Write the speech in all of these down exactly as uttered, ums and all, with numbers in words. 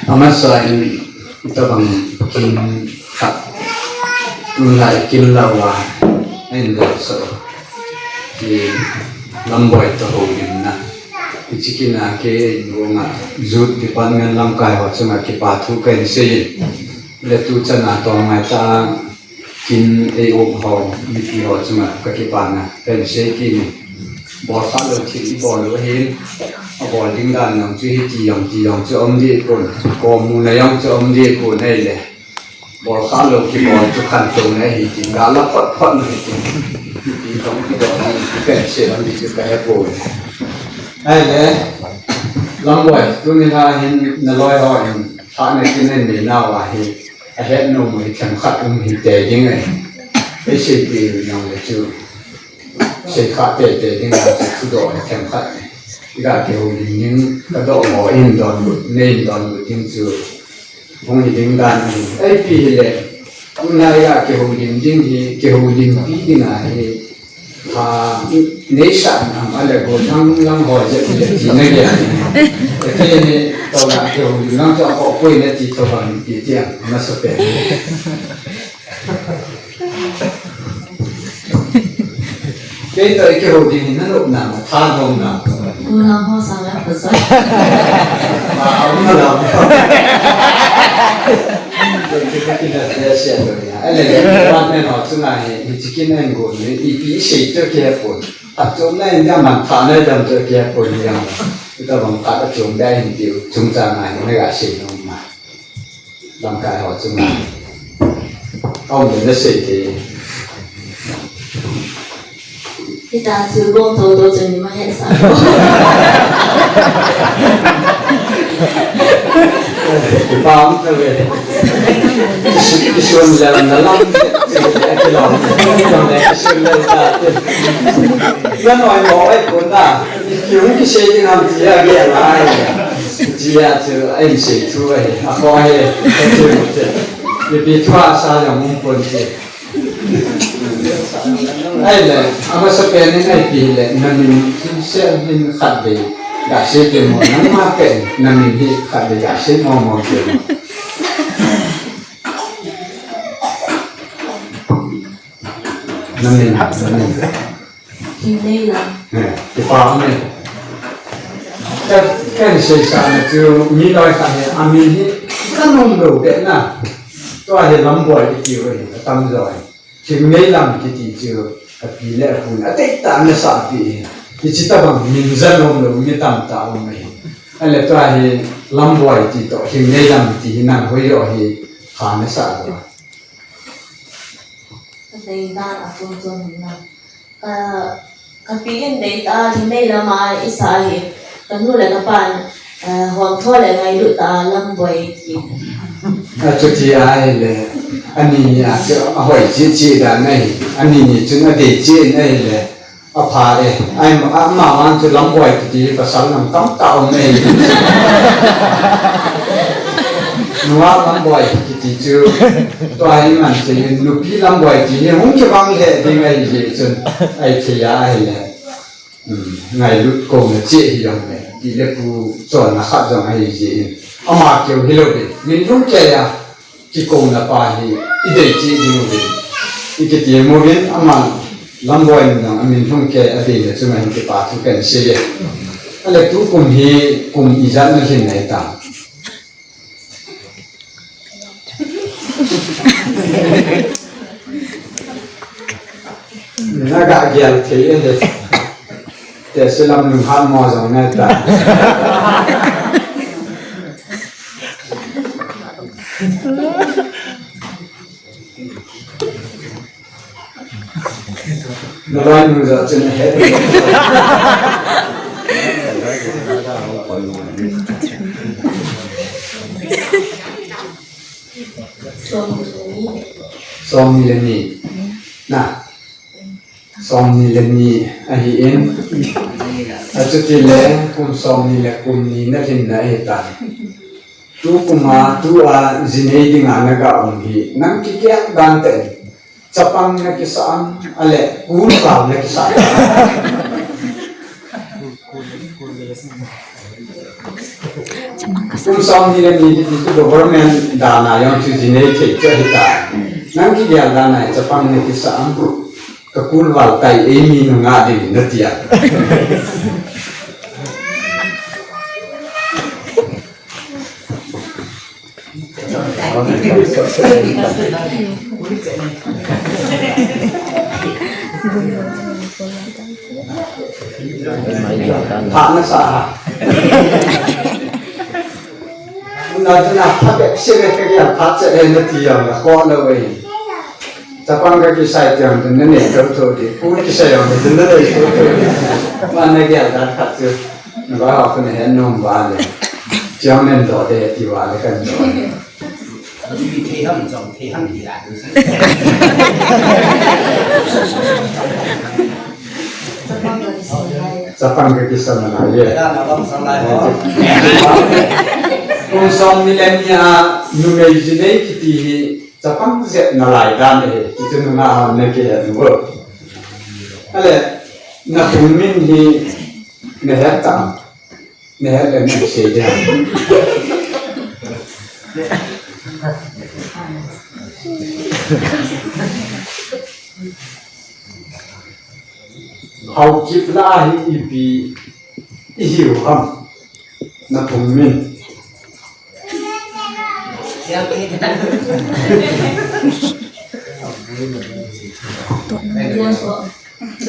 Amasa in itobang kin khat, tunlai kin lou a, ahin dol so. Hi Lamboi toh houlimna. Hiche kin a kei in gonga Youth Department lamkai ho chunga kipa thu kahin sei in. Le tuchan a tong ngai ta kin ei um ho, mipi ho chunga kakipana kahin sei kit in. Bol kha lou thil ibol u ahin. Abol ding dan jong chu hiti jong ti jong chu um deh pon. Komuna jong chu um deh pon ahile. Bol kha lou kibol chu khantouna ahi tin, ga la phot phot na ahi tin. Ti tong ti dong ni, ti pen se lam ti chu ka he poi. Ahile, Lamboi, tuni lha hin naloi ho hin, lhahna kin nei nau ahi, ahet nom u hi themkhat um hite ding ahi. Ei seipeh u jong le chu, sei kha tete ding a chu thudoh le themkhat. Iga kihoulim ding, kadoh mo in donbut, nei donbut ding chu. Hung hi ding dan ahi. Ipi hile, tuna iga kihoulim ding hi, kihoulimpi ding ahi. Ha, neisah nam a le go lang lang ho jep le ti na ge. Kei ni, tuna kihoulim lang chu akhoh poi na ti tobang ti ti a, amasapen. Kei toh ikihoulim hi nanop nam, thanom nam. Gollhang ho sang a pasal. Ah, um na lam. Kei toh kina sia to ya. Ahile, department ho chunga hi, hiche kin a hin go ni, ipi sei chu kihe pon. Achom na in dia man tha na dam chu kihe pon yang. Itobang khat achom da hin tiu, chungchang a hin naga sei nom ma. Lamkai ho chunga. Aum le nasei te. Hita thil bol tho tho chun ima hesa. Bang tho ve. Kisun le na lam. Kisun le ta. Nanoi mo ai pon na. Kiung kisei ding ham tia ge lai. Tia chu ai sei thu ai. Akhoh ai. Chu te. Ipi thu asa jong um pon te. Ahile, amasapen in ipi hile, namin hi se hin khatvei. Ga sei te mo, nangma pen, namin hi khatvei, ga sei mo mo te. Namin, namin. Hingneilam. Eh, kipa um e. Ka, kahin seisah na chu mi loi khat hi, amin hi, kanom lou beh na. Tua hi Lamboi iti u hi, atam jo hi. Hingneilam kiti chu, api le apu in, adeitah in asah pi hi. Hiche tobang min ja nom lou, mi tamtah um ahi. Ahile tua hi, Lamboi ti toh, Hingneilam ti hi nang hoijo hi, kha nasah lou a. Ka dei dan a chom chom hin na. Ka, ka pi in dei ta, Hingneilam a i sa hi. Ka nu le ka pan, eh, hom tho le ngailut ta, Lamboi ti. Achuti ahile, ani ni a chu ahoi cheh cheh dan ahi. Ani ni chun adei cheh in ahile. Apha e, ai, ama vang chu Lamboi kiti pasal nam tamtah um e. Nungah Lamboi kiti chu, tua hi man chu, nupi Lamboi ti hi hung kibang le ding ahi jeh chun, ahi thei a ahile. Hmm, ngailut kouna cheh hi jong le, pi le pu chonna khat jong ahi jeh in. Ama keu hilou ve, min lhung kei a, kikouna pa hi, i dei cheh ding uvin. I kitem uvin, ama Lamboi in jong, amin lhung kei a, adei le chunga hin kipa thu kahin sei e. Ahile tukum hi, kum ijat na lhin nai ta. Naga gel thei e. Te silam nung hat mo jong nai ta. Nalai nu ja chen he. Som ni le ni. Na. Som ni le ni ahi in. Achuti le kum som ni le kum ni na lhin na ahi ta. Tukum a, tua ji nei dinga naga um hi. Nang kikeh dan te. Chapang na kisa am, ahile, kul kal na kisa. Kum som ni le ni hi chu government dan a jong chu jinei thei chu ahi ta. Nang kigel dan a chapang nei kisa am. Ka kul val tai, ei mi nunga ding na tia. Phat na sa ha. Na, na, phat bep se bep ka kia phat se le na ti jong na kho lo ve. Chapang ka kisai tiang tin na nei tho tho di. Pu kisai jong tin na nei tho tho di. Ma na kia dan khat chu. Na ba ha ko ne hen nom ba le. Chiang nen do de ti ba le kan do. Thei ham jong, thei ham ti la. Chapang ka kisa na lai ye. Kum som ni le ni a numei jinei kiti hi chapang jep na lai dan e, kiti nunga hon na ke nu bo. Ale, na phung min hi na het tam. Neh le neh sei dia. Haokip lah a hi ipi i hiu ham. Na phung min.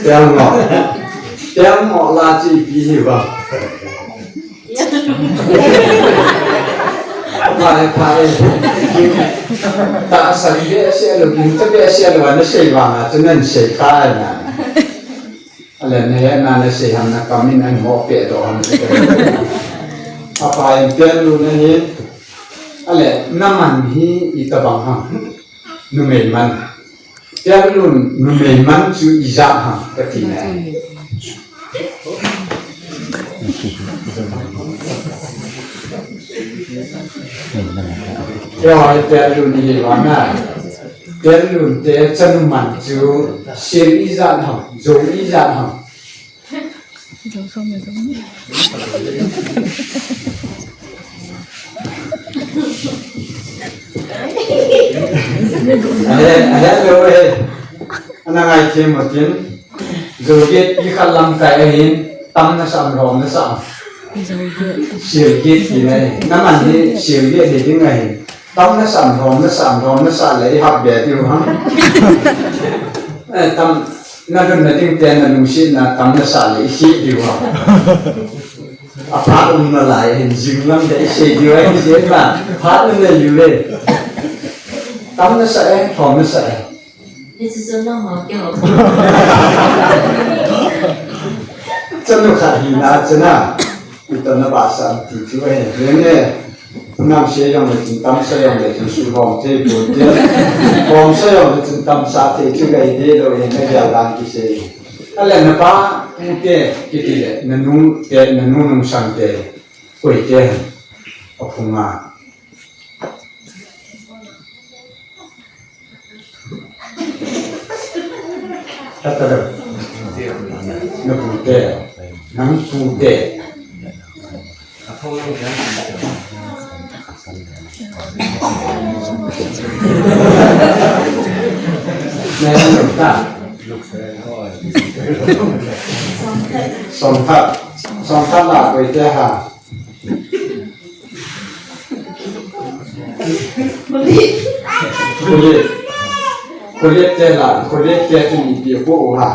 Tel ngoh. Tel ngoh lah chu ipi hiu ham. Phai, phai. Tahsan behseh lou, gingta behseh lou, ana sei vang a chu nan sei kha na. Ale na he na, na sei ham, na kam in an mo pe to ham. Apa in pen lu na hi. Ale na man hi itabang ham. Numei man. Tel lun numei man chu ijat ham kati na. Yo, tel lun ni vana. Tel lun te chanu man chu sil ijat ham, jo ijat ham. Ahe, ahe lo he. Ana ngai thei mo tin. Joget i khat lam kai ahin, tam na sam, lhom na sam. Joget. Silget ti na hi. Na man hi silget hi ding ahin. Tam na sam, lhom na sam, lhom na sa le i hap be diu ham. Eh, tam na lun na ding te na lungsi na tam na sa le i si diu ham. A phat um na lai hin jing lam de i si diu ai si na. Phat na le yu le. Tam na sa e, lhom na sa e. Ni chu chu na ho kyo. Chanu khat hi na chana. Ito na ba sa ti chu e. Yen ne. Nam se jong le chun, tam se jong le chun, su hom thei pu te. Hom se jong le chun, tam sa thei chu gai de lo, yen na gel dan kisei. Ale na pa, pu te, kiti le, na nu te, na nu nungsang te. Koi te. A phung a. Tata dam. Na pute. Nang pute. Na yang ta. Songthat. Songthat la koi te ha. Khulit. Khulit. Khulit te la, khulit te chu ipi pu u ha.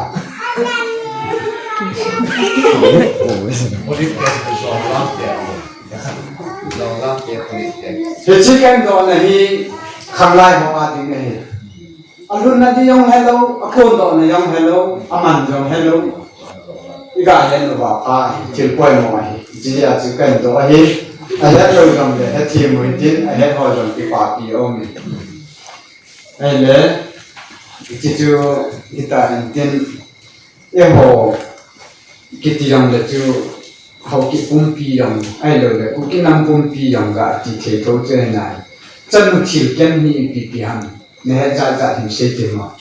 Khulit te chu jong lam te. Jong lam te khulit te. Hiche kan dohna hi khanglai ho a ding ahi. A lhunna di jong helou, a phondohna jong helou, a man jong helou. I ga het lou va pha hi, thil poimo ahi. Hiche a chu kan doh ahi. A het lou jong le, hethem u hitin, a het ho jong kipapi um in. Ahile, hiche chu, hita hen tin, eiho, kiti jong le chu, Haokip pumpi jong, ahilou le, Kuki nam pumpi jong ga ti thei tho chu ahi nai. Chanu thilken hi ipi pi ham, na het jat jat hin sei tin mo.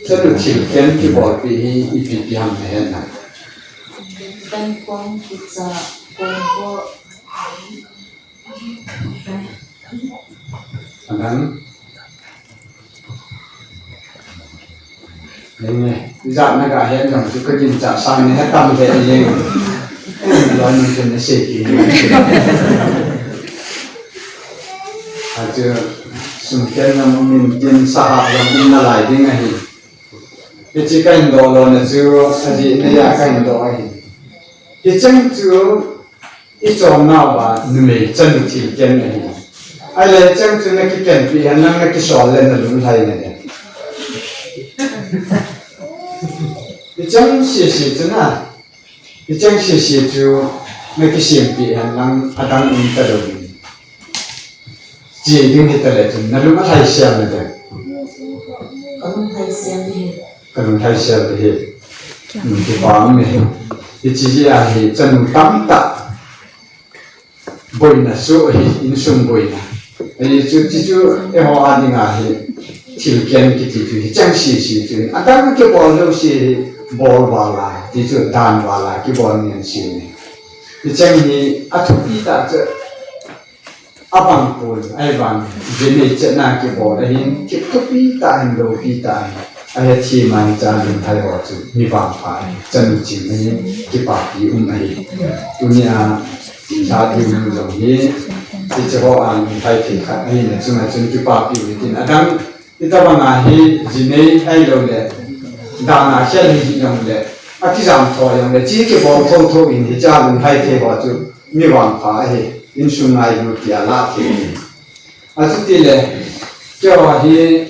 Chanu thilken kibolpi hi ipi pi ham na het nai. Kan kong kicha kong ko. Anan. Nge, ijat na gahet jong chu kaginchat sang ni, atam ve jeng. Loi nung chun nasei kit. Achu sum ken na min tin saha jong um nalai ding ahi. Hiche kahin doh lona chu, ajeh in ahi kahin doh ahi. Hicheng chu ichom nauva numei chanu thilken ahi. Ahile hicheng chu nakikenpi hen lang nakisol le nalunglhai nadem? Hicheng sese chu na, hicheng sese chu nakisempeh hen lang adang um talou ding. Che ding hita le chun, nalung alhai sel nadem? Kalung lhai sel ding ahi. Kalung lhai sel ding ahi. Hmm, kipa um e. Hiche jeh a hi chanu tamtah boina soh ahi, insung boina. Ahi chu, chuchu eiho a dinga hi thilken kiti chu hicheng sese chu. Adang kibol jouse hi bol val a, chuchu dan val a kibol ngen sese. Hicheng hi athupi tah chu. Abang pon, ahivang, jinei chetna kibol ahin, kithupi tah in, loupi tah in, ahethem a hiche lunglhai ho chu mi vangpha ahi, chanu ching ahin, kipapi um ahi. Tunia, lha ding jong hi, hiche ho a lunglhai thei khat ahin, achunga chun kipapi u hitin, adang, hitobang a hi jinei ahilou le, dan a khel hi jong le, akijam tho jong le, hiche kibol thotho in hiche a lunglhai thei ho chu mi vangpha ahi, insung ngailu tia la thei ahi. Achuti le, keiho hi,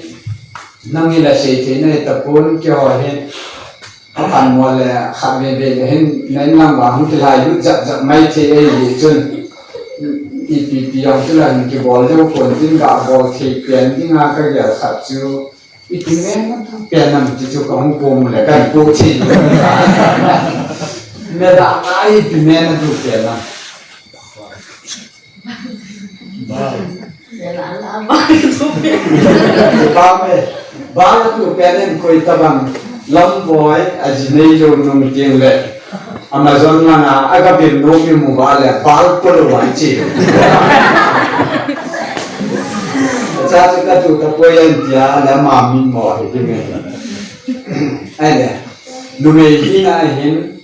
nang hi la sei thei nahi tapon, keiho hi, aphan mo le, khatvei vei le hin, na in lang uva hung kilhai lut jap jap mai thei ahi chun. Ipi pi jong chu la hin kibol jou pon tin, gabol thei pen dinga kagel khat chu. Ipi mena tu pen ham ti chu kahung kum le kahin pu thei. Mela ngai ipi mena tu pen ham. Ba. Mela la ba tu pen. Ba me. Ba tu pen en koi tabang. Lam boi, ajinei jou nung ting le. Amazon langa, aga bil nom imu uva le, bal polo uva chi. Acha chu katu tapoi an tia, le ama min mo hi ding ahi. Ahile, numei hina ahin,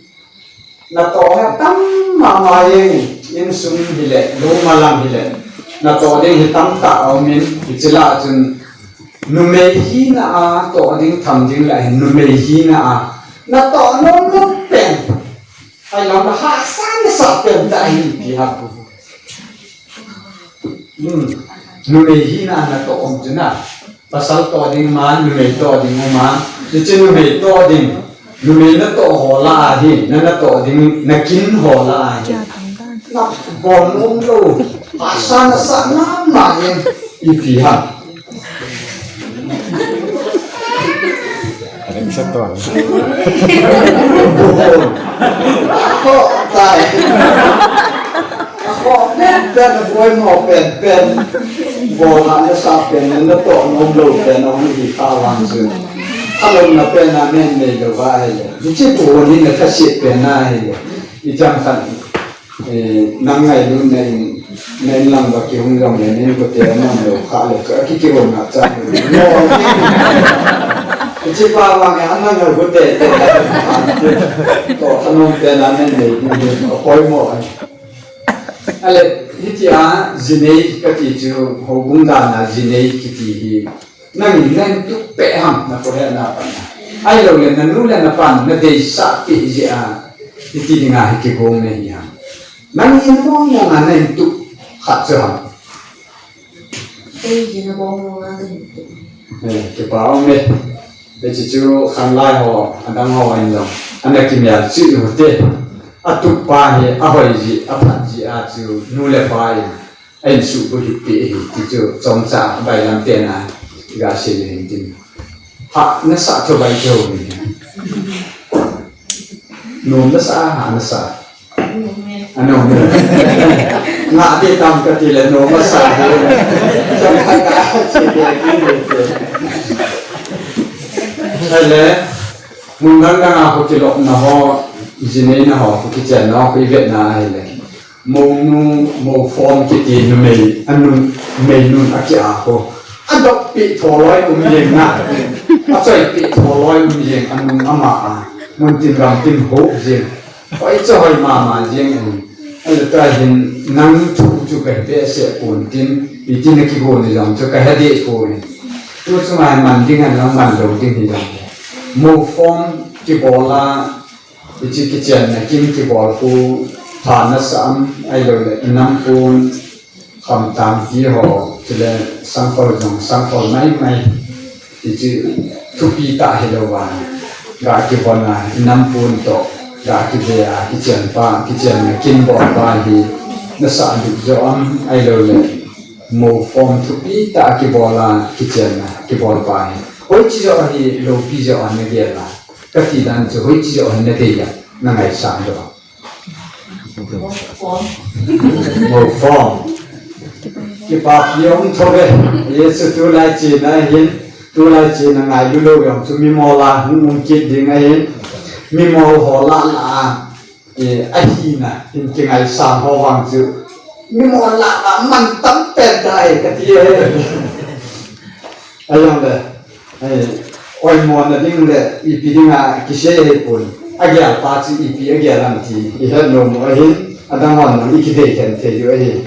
natoh hi atam mama jeng, insung hile, lou malam hile, natoh ding hi tamtah aumin, hiche lah a chun, numei hina a, toh ding tham ding lah hin, numei hina a, natoh nom lou pen. Ahilouleh hahsa nasah pen tah hi ipi ham. Hmm. Numei hina a natoh um chu na. Pasal toh ding man, numei toh ding um a. Hiche numei toh ding. Numei natoh ho lah a hi, na natoh ding, nakin ho lah a hi. Nabol nom lou. Hahsa nasah mama jeng. Ipi ham. Adim sat to. Ako, tai. Ako, pen, pen, boi mo, pen, pen. Bol hahsa nasah pen, natoh nom lou pen, hung hi kha vang chu. Khalom na pen, na nen nei lou va ahile. Hiche pu ni na khasit pen na ahile. Ichang khat. Eh, nang ngailutna in, na in lang uva kihung jongle, na inkote anom lou kha le, chu akikihon na chan lou. No, hiche pa vang, eh, anang a kote, te, to, thanom te na nen nei, ni, ni, apoimo ahi. Ahile, hitia, jinei kati chu, houbung dan a jinei kiti hi, Nangin nahin tup peh ham, na khohetna pan. Ahilouleh, nanu le napan, nadeisah peh jeh a, hiti dinga hi kigong nahi ham. Nangin mong mong a nahin tup khat chu ham. Kei hi namong mong a kahin tup. Eh, kipa um e. Hiche chu khanglai ho, adang ho in jong. Ana kimel cheh u hite. Atup pa hi, ahoi jeh, aphat jeh a chu, nu le pa in. A insuhbulhit peh ahi, ti chu chomcha bailam pen a, ga sei le hin tin. Ha, nasah tho bai tho ni. Nom nasah, ha nasah. Anom. Nga te tam kati le nom nasah. Chomcha ga sei le hin tin. Ahile, mun dang dang a ho kilopna ho, Jinei na ho, kichenna ho, i vetna ahile. Mounu, mou form kiti numei, anu, meinun akia ho. Adop pi tholoi um jeng na. Achoi pi tholoi um jeng, anu ama a. Mun tin gam tin ho jeng. Hoi cho hoi mama jeng. Ale ta hin nang thu chu ka behseh pon tin, iti na kigo ni jong chu ka he deh pon. Tu chunga man ding han lang man lou ding hi jong. Mou form kibola, ichi kichenna kin kibol pu, tha nasa am, ahilou le, inam pon, khamtang ti ho, chule sangkhol jong, sangkhol mai mai. Hichu thupi tah hilou va, ga kivon a, inam pon toh, ga kive a, kichen pa, kichenna kin bol pa hi, nasa duk jo am, ahilou le, mou form thupi tah kibol a, kichenna, kibol pa hi. Hoiche jo hi, loupi jo a nagel a, kati dan chu, hoiche jo hi nadei a, nangaisang jo. Mou form. Kipapi um thou ve. Hichu tulai chena hin, tulai chena ngailu lou jong chu mimol a hung um kit ding ahin. Mimol ho lah lah a, eh, ahina hin kingaisang ho vang chu. Mimol lah lah man tam pen tai kati e. Ajong le. Ai, oimo na ding le, ipi ding a kisei hipon. Agel pa chu ipi agel am ti, i het nom u ahin, adang hon i kidei khen thei u ahin.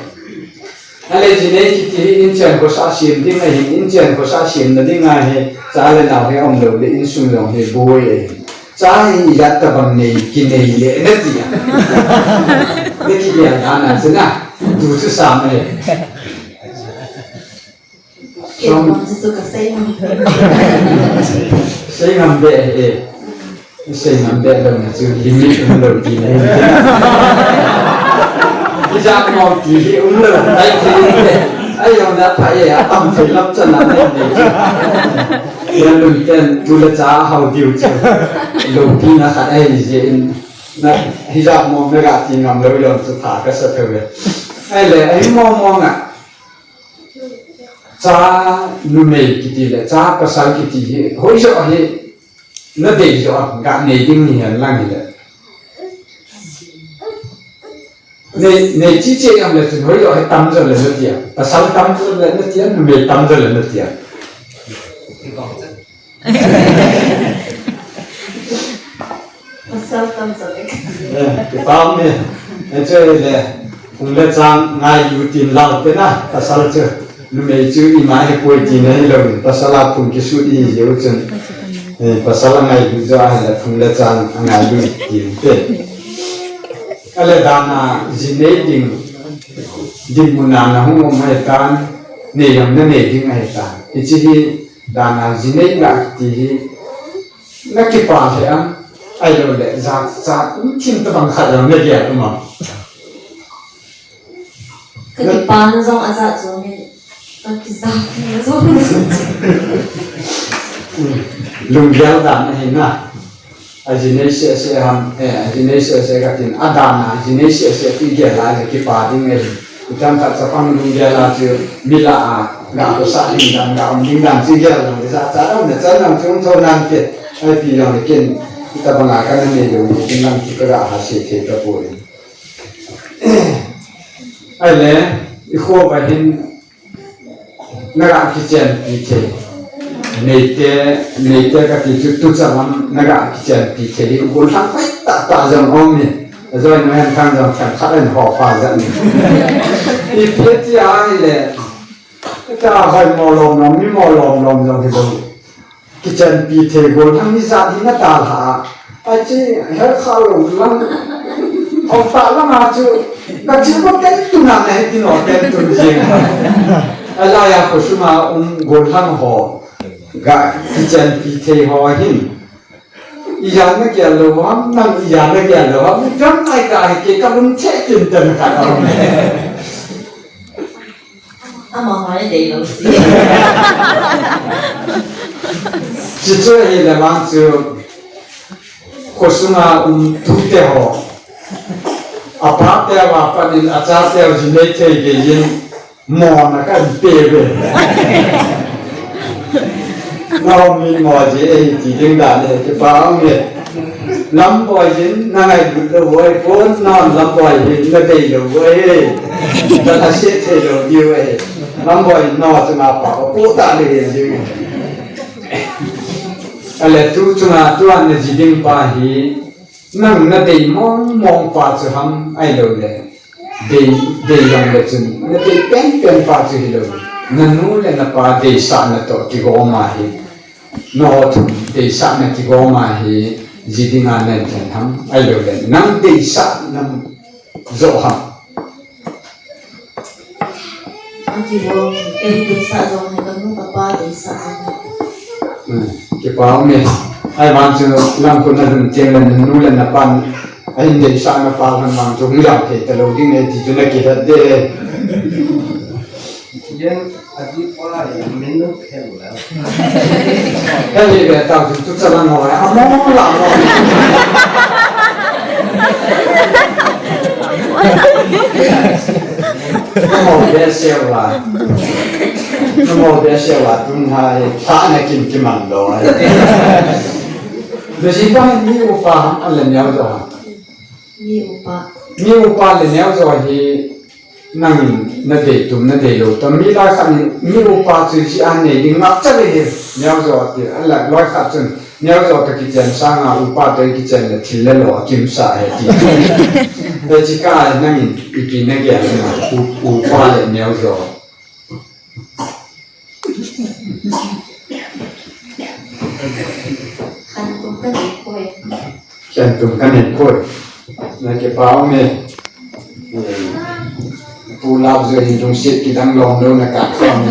Ale jinei kiti hi inchen khosa sem ding ahin, inchen khosa semna ding ahi, cha le nao hi umlou le insung jong hi boi ahin. Cha hi ijat tabang nei, kinei le na ti a. Na kigel dan a chu na, tu chu sam ahi. Kei Som- kon chu ka sei ngam. Sei ngam be e. Sei ngam be lou na chu limit um lou ti na. Ijat mo ti hi um lou, dai ti. Ai, jong na pha e, atam thei lam chan na nei nei. Ya lun ten tu le cha hao diu chu. Loupi na khat ahi jeh in. Na hijat mo na ga ti ngam lou jong chu pha ka sa thou ve. Ahile, ahi mo mo nga. Cha numei kiti le, cha pasal kiti hi, hoijo hi, nadei jo, ga nei ding ni hen lang hile. Nei, nei chi chi am le chun hoijo hi tamjo le nati a. Pasal tamjo le nati a, numei tamjo le nati a. Pasal tamjo le. Eh, kipah e. Eh, chu le, phung le chang ngailu tin lau te na, pasal chu. Numei chu ima hi poi ti na hilou, pasal a phung kisut i jeh u chun. Eh, pasal a ngailu jo ahile phung le chang angailu tin te. Ale dan a jinei ding, dinmun a nahung um ahitan, nei jong nanei ding ahitan. Hiche hi dan a jinei ga ti hi, na kipa lheh am, ahilou le, jachat um thim tabang khat jong na gel um am? Ka kipana jong ajat jong e, ka kijapina jong. Lunggel dan ahi na. Ajinei seh seh ham, eh, ajinei seh seh katin, adan a, ajinei seh seh ti gel a, kipa ding ahi. Itam khat chapang lunggel a chu, mi lah a, ga khosa ding dan, ga um ding dan chu gel a, jachat um le chan lang chu um thou nante, ipi jong le ken, itabang a kana nei lou, ken lang chu ka ga ha seh thei tapoi. Ahile, i kho uva hin, na ga kichenpi thei. Neite, neite kati chu, tuchan lam na ga kichenpi thei. Gollhang hoi tah tah jong um e. Ajoi Nohen Thang jong themkhat ahin ho pa jat ni. Ipi ti ahile. Cha hoi mo lom lom, mi mo lom lom jong hilou. Kichenpi thei gollhang ijat hi na dalha a. Achi, her kha lou lang. Hou tah lang a chu. Ka chi ko ten tun a na he ti no ten tun jing. Alai a khosung a um gollhang ho. Ga kichenpi thei ho hin. Ijat na gel lou ham, nang ijat na gel lou ham. Jam nai ka hi ke ka lum che tin ten ka lum. Ama hoi dei lou si. Chuche chu ahile vang chu khosung a um tute ho. Apa te va panin acha te jinei thei gei in mona kan pe ve. Nao min mo ji e ti ding dan e ti pa ang e. Lamboi hin na ngailut lou uve, pon na Lamboi hin na dei lou uve. Na thase thei lou diu ahi. Lamboi na chunga pa ko ta le hin diu. Ale tu chunga tua na ji ding pa hi, nang na dei mong mong pa chu ham ahilouleh dei, dei jong le chun na dei pen pen pa chu hilou. Na nu le na pa deisahna toh kigom ahi. Nangho thum deisahna kigom ahi, ji dinga na thei ham, ahilouleh nang deisah nam jo ham. Akigom, kei deisah jong le ka nu ka pa deisah jong le. Hmm, kipa ume. Ahivang chu lam khun na lhun teng le nu le na pan ahin deisah na pa lhon vang chu hung jam thei talou ding e ti chu na kihet de. Yen, adi pa, yen, menu khen la. Khen ni be tau tu tu cha lang ho, a mo la mo. Mo be se wa. Mo be se wa, tun ha, ha na kin ki man lo. Be si pa ni u pa, a le nyau jo. Mi upa. Mi upa le neo jo hi nangin na dei tum, na dei lou tum. Mi lai khat in mi upa chu ji a nei ding ngap cha le hi neo jo ti. A la loi khat chun neo jo toh kichen sanga upa toh kichen le thil le lo a kimsa ahi ti. Hiche ka nangin ipi na gel na u, upa le neo jo. Khantum ka nei poi. Khantum ka nei poi. Na kipa ume. Eh, Pu Lap jong hin lungset kidang lom lou na ka khom.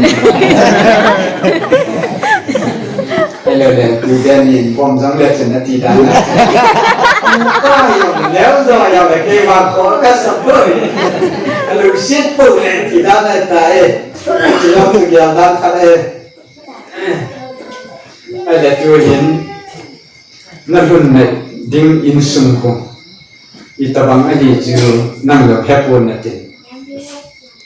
Hello le, tu den in bom jong le chen na ti dan na. Ka yo, leo jo yo le ke wa ko ka sa poi. Lungset po le ti dan na ta e. Ti lom tu gel dan khat e. Ahile tuhin, na lhun na ding insung khu, itobang ahi chu nang jong hepon na tin.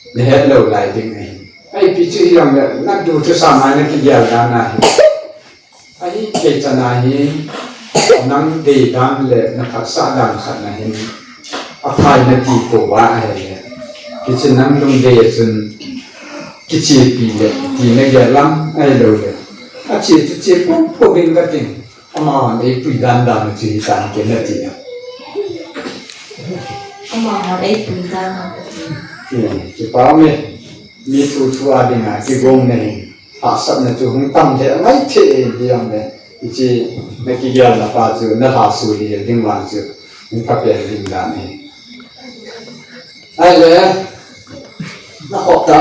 Na het lou lai ding ahi. Ipi chu hijongle, na duthusam a na kigel dan ahi. Ahithei chan a hi, nang dei dan le na phatsah dan khat na hin, aphai na ti pouva ahile. Hiche nang lungdei a chun, kichepi le, ti na gel lam ahilou le. Ache chu che pou pou vin ka tin. Amahon eipui dan dan chu hitan ke na ti a. Amahon eipui dan dan ka ti. Hmm, kipa ume. Mi thu thu a dinga kigong na hin. Hahsatna chu hung tam thei, angai thei e, hijongle. Hiche, na kigelna pa chu, na lhasu lih ding vang chu, hung pha pen ding dan ahi. Ahile, na khop ta.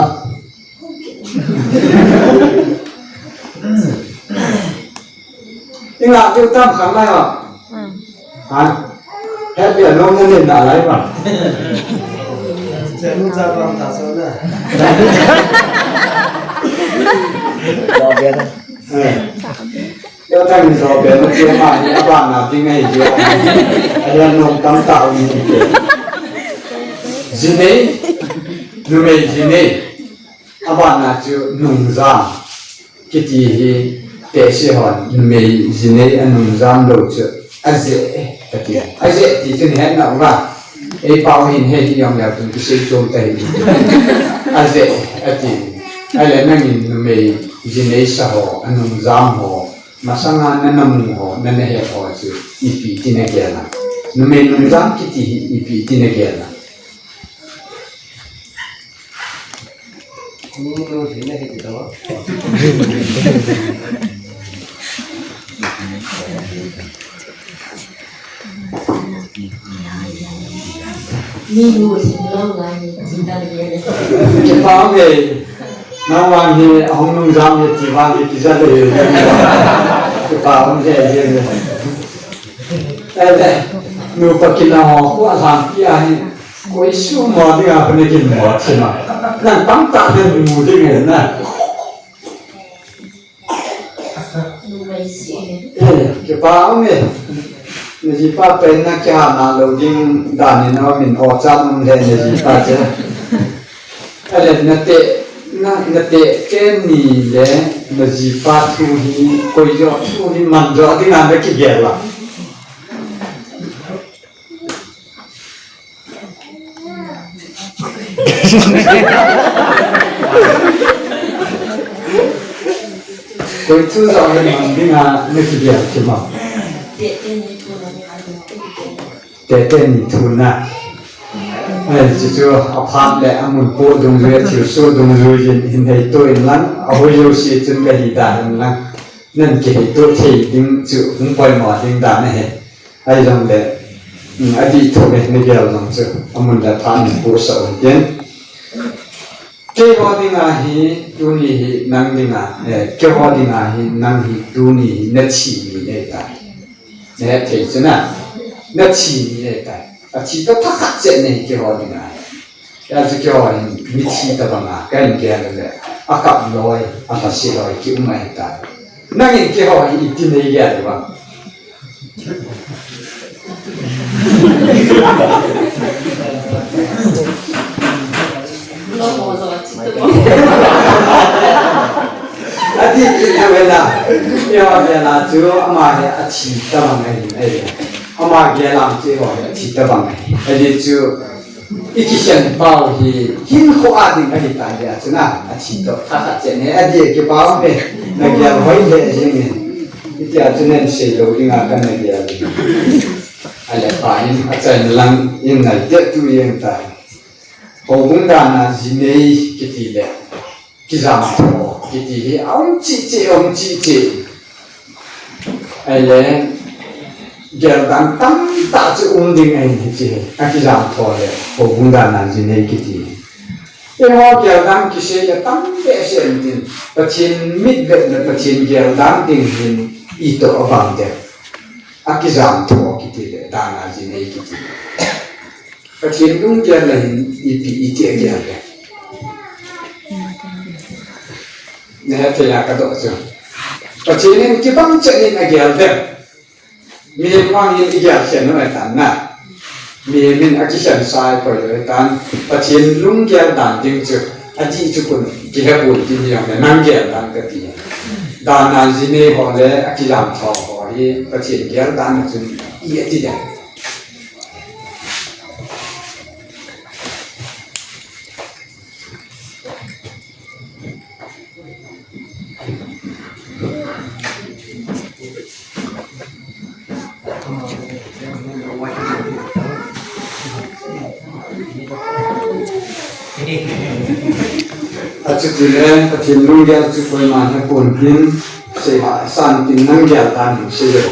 I ngah diu tam khat lai a. Hmm. Ha? Happy a nom na nei na lai ba. Chanu cha bang ta so na. Lo bia na. Eh. Yo ta ni so bia na, che ma ni a ba na ding ahi je. A ya nom tam ta ni. Ji nei. Numei ji nei. Abana chu nungjam kiti hi tehse hon numei ji nei a nungjam lou chu ajeh e, kati. Ajeh ti chu nahet nau va. Eipao hin hei hi jong leu tun kisei chom ta hi. Ajeh e, ati. Ahile nangin numei ji neisa ho, a nungjam ho, masanga na namu ho, na nahet ho chu ipi ti nagel a. Numei nungjam kiti hi ipi ti nagel a. Kipa ume, nang vang hi, ahung nungjam hi, ti vang hi, kija le hi. Kipa ume, hi, hi. Eh, eh, nupa kina ho, khu alam pi ahi. Koi sum mo dinga, koi kin mo thima. Nang tamtah den mu ding na. Eh, kipa ume. Na jipa pen na kihana lou ding dan in aum in o chan um le na jipa che. Ale na te, na, na te, te ni le na jipa thu hi, koi jo thu hi man jo dinga na kigel a. Koi thu jong hin mang dinga na kigel thim a. Tete ni thu na. Ai, chuchu aphat le amun po dungjui, athilsoh dungjui jin hin heito in lang, ahoi jouse chun kahi dan in lang. Nan kiheito thei ding chu hung poimo ding dan ahi. Ahijongle, um, adih thu le nagel jong chu amun le phat in pohsah un tin. Keiho dinga hi tuni hi nang dinga, eh, keiho dinga hi nang hi tuni hi nathi ni ahitai. Nahet thei chu na, nathi ni ahitai. Athi toh thakhat chet nahi keiho dinga hi. Hijeh chun keiho hin mithi tobanga kahin gel le, akap loi, alhase loi kium ahitai. Nangin keiho hi iti neigel uvam? Adih kit na vela. Keiho gel a chu ama hi athi tobang ahi, ahi. Ama gel a chu eiho hi athi tobang ahi. Ajeh chu ikikhen pau hi hinkho a ding ahitai, ajeh chu na, athi toh thakhat chet nahi, adih kipah e, nagel hoi le jing e. Hitia chu nen seilou dinga kana gel. Ale pa in achaina lang in nai te tu yen tai. Houbung dana jinei kiti le kijam tho kiti hi aum cheh cheh, aum cheh cheh. Ahile, geldan tamtah chu um ding ahi hiche hi, akijam tho le houbung dana jinei kiti hi. Eiho geldan kisei le tam behseh in tin, Pathen mitvet le Pathen geldan ding hin itoh abang ding. Akijam tho kiti le, dana jinei kiti le. Pathen lunggel le hin ipi iti agel le. Nahet thei a kadoh chu. Pathen in kibang chet in agel le. Mihem vang hin igel khen lou ahitan na. Mihem in akikhen sai koi lou ahitan. Pathen lunggel dan ding chu. Adih chu kun kihepoi ti hijongle nang gel dan kati. Dana jinei ho le akijam tho ho hi Pathen gel dan chun i ati ding. Achuti le, Pathen lunggel chu koiman hepon tin, sei hahsa in tin nang gel dan hi sei lou.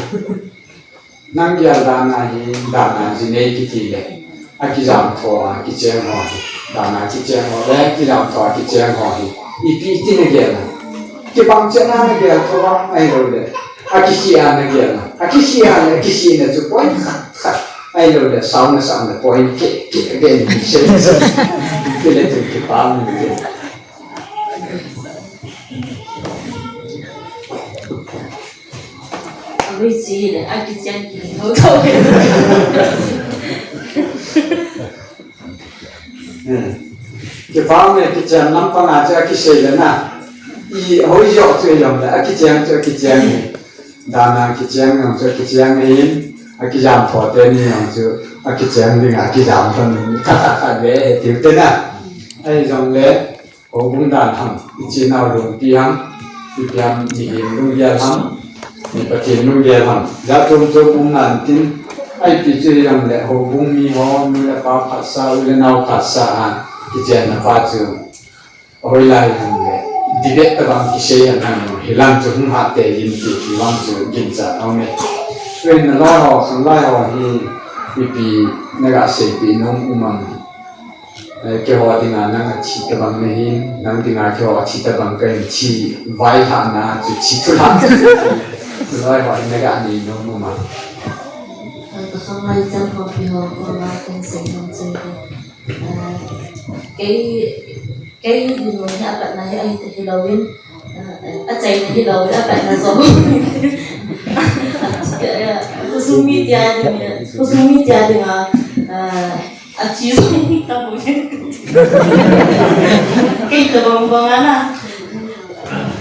Nang gel dan ahi, dana jinei kiti le. Akijam tho a kicheng ho hi. Dana kicheng ho le, kijam tho a kicheng ho hi. Ipi iti nagel a. Kibang chet a nagel tho a, ahilou le. Akisi a nagel a. Akisi a le, akisi na chu point khat khat. Ahilou le, sao na sao na point keh keh a gel ni se. Kile chu kipah ni. Alui chi le, akicheng kiti ho tho. Eh. Kipah me kicheng lampang a chu akisei le na. I hoi jo chu jong le, akicheng chu akicheng. Dana kicheng jong chu akicheng in. Akijam tho teni jong chu akicheng ding, akijam tho ni. Khat khat khat ve he tiu te na. Ahi jong le. Houbung dan ham, ichenau lungpi ham, ipi ham, mihem lunggel ham, mi Pathen lunggel ham. Jat chom chom um nan tin, ipi chu hijongle houbung mi ho, nu le pa phatsa, u le nao phatsa a, kichenna pa chu. Hoilai ham le, debate tabang kisei ham ham, hilam chu hung hat tei in ti, ti vang chu ginchat aume. Tuin nalai ho, khanglai ho hi, ipi naga seipeh nom um am. Eh, keiho dinga nang athi tabang nahin, nang dinga keiho athi tabang kahin, thi vailhahna chu, thi thulhahna chu, loi ho hin naga nei nom um am? Eh, ka khanglai chan ho pi ho koma kahin sei nom chu, eh, kei, kei dinmun hi apatna hi ahi, hilou in, eh, achaina hilou in, apatna jong. Eh, khosung mite dinga, khosung mite dinga, eh, Athi jong tabang. Kei tabang bang ana.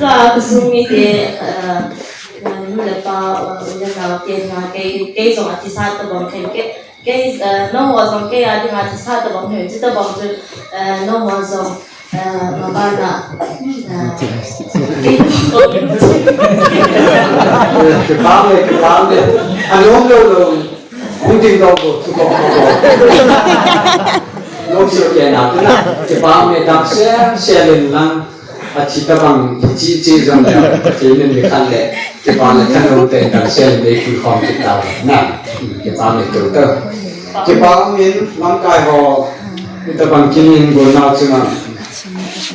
Tua khosung mite, eh, nu le pa, eh, u le nao te dinga kei, kei jong athisa tabang kei, kei, Kei, eh, nangho jong kei a dinga thusah tabang hi, chutabang chu, eh, nangho jong, eh, mabana, eh, Kipah e, kipah e. Anom lou lou. Hung ding lou lou, thu kong kong. Lou sio ke na, tu na. Kipah e, dam sel sel in lang. Athi tabang, chi chi jong le, chi min mi khat le, kipah le thanom tah in dang sel dei kikhom kit tau. Na, kipah le tu tu. Kipah min, lamkai ho, hitabang kin in gon nau chunga.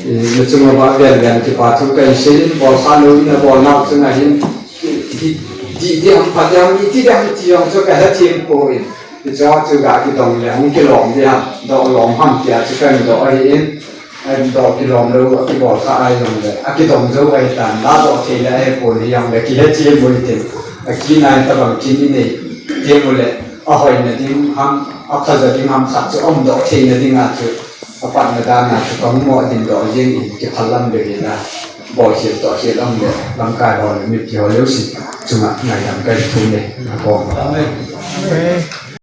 Eh, na chunga ba ven ven kipah thu kahin sei in, bol kha lou in, na bol nau chunga hin, di, di, di ham phat ham, iti di ham ti jong chu kahe them poi. Hiche chu ga kidong le, hung kilom di ham, doh lom ham tia chu kahin doh ahi in. Adoh kilom lou, akibol kha ahi jongle, akidong jou ahitan, ladoh thei le ahipon hijongle, kihe them u hitin, akina in tabang kin inei them u le, ahoina ding ham, aphaja ding ham khat chu aumdoh theina dinga chu, apatna dana chu kahung mo dingdoh jeng in, kiphalam le hina, bolkhel tohkhel aum le, lamkai ho le, mipi ho jouse chunga ngaidam kahin thum e, akom. Amen.